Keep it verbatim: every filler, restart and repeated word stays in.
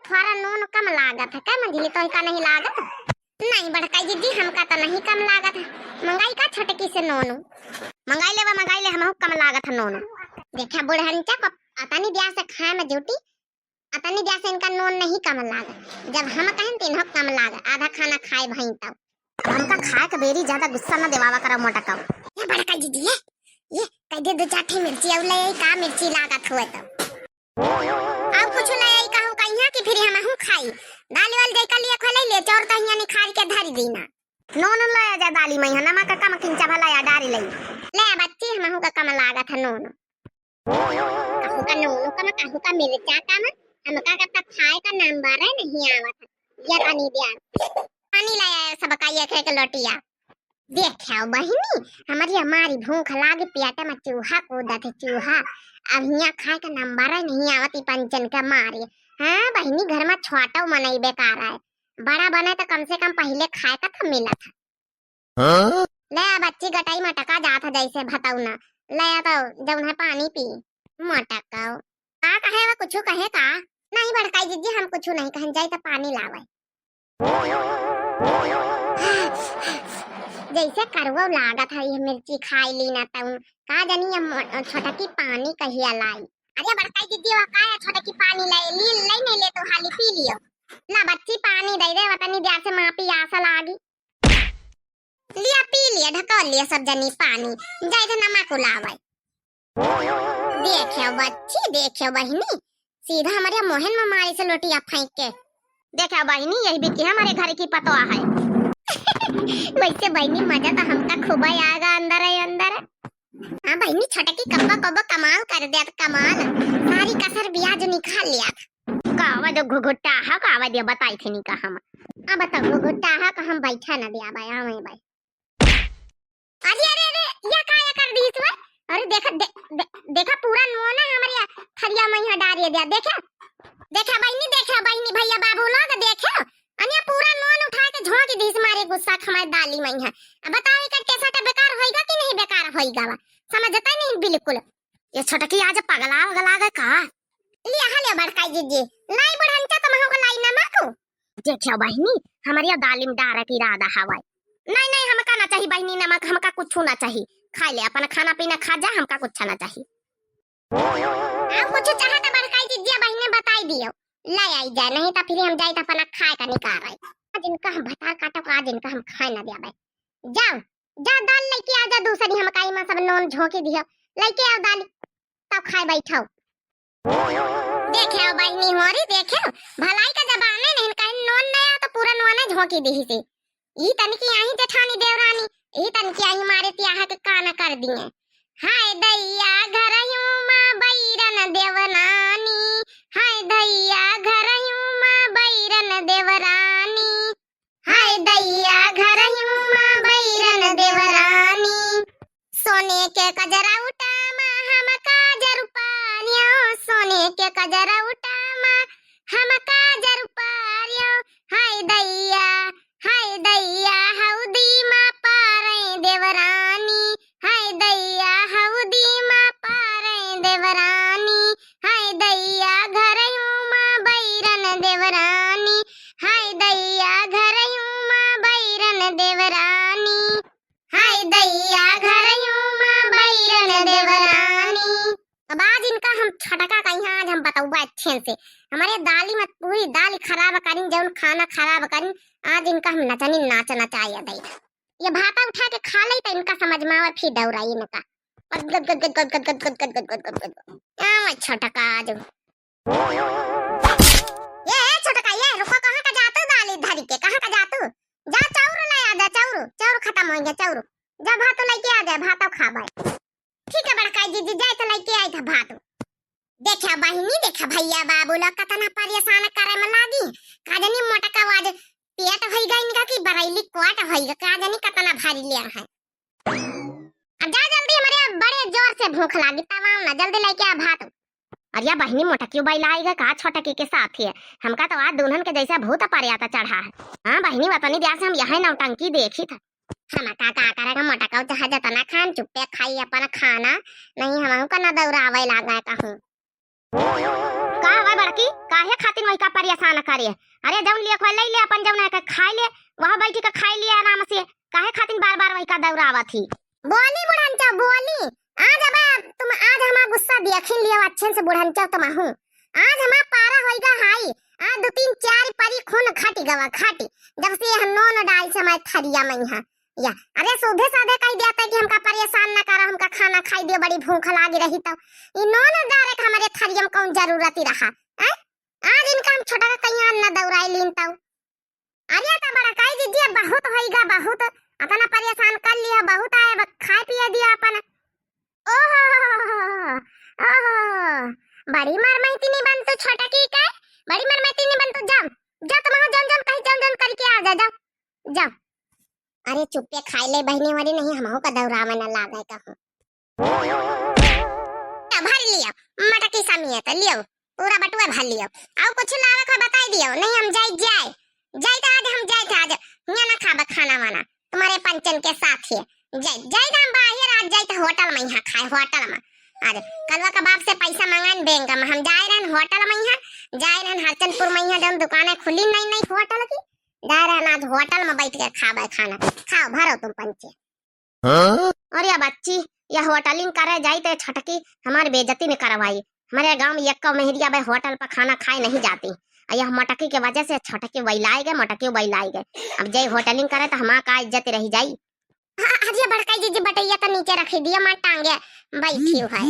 थोड़ा नून कम लागत है का मंझली, तोहिका नहीं लागत? नहीं बड़काई जिज्जी, हमका तो नहीं कम लागत है। मंगाई का छोटकी से नून? मंगाई लेवा, मंगाई ले, हमहू कम लागत है नून। देखा बुढ़नचा को अतनी ब्याह से खाए में जूटी, अतनी ब्याह से इनका नून नहीं कम लागत। जब हम कहें तो इन्हों कम लागत, आधा खाना खाए भई तब। हमका खाए के बेरी ज्यादा गुस्सा न देवावा करो मोटकाऊ। ये बड़का जिज्जी, ये, ये कह दे दो चार ठे मिर्ची और ले आई, का मिर्ची लागत हुए तो। और कुछ ले आई कहूँ कहिया कि फिर हमहू खाई। दाल वाल जैका लिए खा ले, ले चौर तो हियाँ निखार के धर दीना। नून ले आ जा दाली में, नमक का कम किंचा भला या डारी ले। ले आ बच्ची, हमहू का कम लागत है नून। कहूँ का नून कम, कहूँ का मिर्चा कम, हमका का तब खाए का नाम बारे नहीं आवत है। ये तनी दिया। पानी ले आया सबका एक एक लोटिया। देखा बहिनी, हमारी हमारी भूख लागी, पेट में चूहा कूदत है, चूहा। अब हियाँ खाए का नाम बारे नहीं आवत ई पंचन के मारे। हाँ बहिनी, घर में छोटो मनई बेकार है, बड़ा बने तो कम से कम पहिले खाए का तो मिलत है। हाँ? ले आ बच्ची, गटाई मटका जात है जैसे भतौना। ले आ तो जौन है पानी पी। मटकाओ। का कहे, वो कुछ कहे का? नहीं बड़काई जिज्जी, हम कुछ नहीं कहन, जाई तो पानी लावे। जैसे करुआ लागत है, ये मिर्ची खाई ली ना तउन। का जानी ये म-, छोटकी पानी कहिया लाई। अरे बड़काई जिज्जी, वो का है, छोटकी पानी लाई, ली, लाई नहीं ले तो हाली पी लियो। ला बच्ची पानी दे दे, वतनी देर से माँ पियास लागी। लिया पी लिया, ढको लिया सब जनी पानी, जाए थे नमक उलावे। देखियो बच्ची, देखियो बहिनी, सीधा हमारे मोहन में मारी से लोटिया फेंक के। देखियो बहिनी, यही बीती हमारे घर की पतोह है। वैसे बहिनी, मजा तो हमका खूब आएगा अंदर है, अंदर है। हाँ बहिनी, छोटकी कब्बा कब्बा कमाल कर दिया, कमाल। सारी कसर ब्याज निकाल लिया। का आवाज घुघुटा है, का आवाज ये बताई थी नहीं का हम। अब तो घुघुटा है का हम बैठा ना दिया भाई, हाँ भाई। अरे, अरे, अरे, या का या कर दी इसमें? अरे, देखा, दे-, दे-, देखा, पूरा नोन है हमारे या थरिया में यहाँ डारिए दिया, देखा? देखा बहिनी, देखा बहिनी, भैया, बाबू लोग, देखा? अनिया पूरा नोन उठा के झोंक दी इस मारे गुस्सा के हमारे दाली में यहाँ। अब बताओ, एकर कैसा का बेकार होइगा कि नहीं बेकार होइगा बा? समझता नहीं बिल्कुल। ये छोटकी आज पगला वगला गए का? लिया, हाँ, लिया, बड़काई जिज्जी। लाई बुढ़नचा, तुम हमको लाई नमक। देखियो बहिनी, हमारे या दाली में डारे के इरादा हवाई। नहीं, नहीं, हमका ना चाही बहिनी नमक, हमका कुछ ना चाही। खा ले, अपना खाना पीना खा जा, हमका कुछ ना चाही। आप कुछ चाहे तो बड़काई जिज्जी बहिनी बताई दियो, ले आई जाए, नहीं तो फिर हम जाई तो अपना खाए का निकाल रही। आज इनका हम भतार काटो का, आज इनका हम खाए ना दिया भाई। जाओ, जा दाल लेके आ जा दूसरी, हम काई में सब नोन झोंकी दियो, लेके आओ दाल, तब खाए बैठो। देखे हो बहिनी होरी, देखे हो, भलाई का जमाने नहीं, कहीं नोन नहीं आ तो पूरा नोने झोंकी दी से। ई तनकी आई जेठानी देवरानी, ई तनकी आई मारे तियाहा के काना कर दिए। हाय दैया घरहियो मा बैरन देवरानी, हाय दैया घरहियो मा बैरन देवरानी। हाय दैया घरहियो मा बैरन देवरानी। सोने के कजरा उठा मा हम काजर पानियो, सोने के कजरा उठा मा हम काजर पानियो। हाय दैया, हाय दैया हौदी मा पारे देवरानी, हाय दैया हौदी मा पारे देवरानी, हाय दैया घरहियो मा बैरन देवरानी, हाय दैया घरहियो मा बैरन देवरानी, हाय दैया घरहियो मा बैरन देवरानी। अब आज इनका हम छोटका कहीं, आज हम बतौबा अच्छे से। हमारे दाली में पूरी दाल खराब करिन, जौन खाना खराब करिन, आज इनका हम नचनी नाच नचाया दे। ये भाता उठा के खा ले तो इनका समझ में आवे, फिर दौड़ाई इनका। आवा छोटका आज। ये, ए छोटका, ये रुको, कहाँ का जातू दाली धरी के, कहाँ का जातू? जा चाउर ले आ जा, चाउर, चाउर खत्म होइगे, चाउर। जा भात लेके आ जा, भात खाबे। ठीक है बड़का जीजी, जाए तो लेके आई था भात। देखा बहिनी, देखा भैया बाबू लोग कतना परेशान करे में लागी। का जानी मोटका आज पेट होइगा इनका कि बरैली कोट होइगा, का जानी कतना भारी लिया है। अब जा जल्दी, हमारे बड़े जोर से भूख लागी, तब आओ ना, जल्दी लेके आ भात। अरे बहिनी, मोटकी बाई लाई है का छोटकी के साथ है? हमका तो आज दुल्हन के जैसा भूत पर्याता चढ़ा है। हाँ बहिनी, वतनी दिया से हम यही नौटंकी देखी था। हम का, का करेगा मोटका, चाहे जतना खान चुप्पे खाई अपन खाना, नहीं हमहू का ना दौड़ावे लागा कहूँ। का हवा बड़की, काहे खातिन वही का परेशान करे? अरे जौन लिए खोए ले ले, अपन जौन है के खाए ले, वह बैठी के खाए लिए आराम से। काहे खातिन बार बार वही का दौरावत ही? बोली बुढ़नचा बोली, आज अब तुम, आज हमार गुस्सा देखिन लियो अच्छे से बुढ़नचा तुम आहू। आज हमार पारा होइगा हाई, आज दो तीन चार परी खून घटी गवा घटी, जब से यह नोन डाल से हमारे थरिया में यहाँ। या, अरे सीधे साधे कह दिया था कि हमका परेशान ना करा, हमका खाना खाई दियो, बड़ी भूख लागी रही। तो ई नोन डारे के हमारे थरिया में कौन जरूरत ही रहा? हैं? आज इनका हम छोटा का कहीं अन्न दौड़ाई लीन तो। अरे तो बड़काई जीजी, बहुत होइगा, बहुत, अतना परेशान कर लिया, बहुत आए, अब खाए पिए दिया अपन। ओहो, ओहो, बड़ी मरमैतिनी बन तू छोटकी के, बड़ी मरमैतिनी बन तू। जाओ, जाओ तुम, जाओ, जाओ, कहीं जाओ, जाओ करके आ जा, जाओ, जाओ। अरे चुप्पे खाई ले बहिनी वाली, नहीं हमहू का दौरावा न लागे कहूँ। भर लियो, मटकी समियत लियो, पूरा बटुआ भर लियो। और कुछ लावे को बताई दियो, नहीं हम जाई जाए, जाई तो आज हम जाए थे, आज यहाँ ना खाबे खाना वाना तुम्हारे पंचन के साथ ही। जाई, जाई तो हम बाहर आज जाई तो होटल में यहाँ खाए, होटल में। आज कलवा के बाप से पैसा मंगाइन बैंक में, हम जाए रहन होटल में यहाँ, जाए रहन हरचंदपुर में यहाँ जौन दुकानें खुली नई नई होटल की, जाए रहन आज होटल में बैठ के खाबे खाना। खाओ, भरो तुम पंचे। हाँ? अरे बच्ची, यह होटलिंग करे जाई तो छोटकी हमार बेइज्जती न करवाई। हमारे गांव में यक्का मेहरिया बे होटल पर खाना खाए नहीं जाती। आ यह मोटकी के वजह से छोटकी वैलाई गए, मोटकी वैलाई गए। अब जाई होटलिंग करे तो हमार का इज्जत रही जाई? हाँ, अरे बड़काई जीजी, बटैया तो नीचे रख दिया, माँ टांगे बैठी है।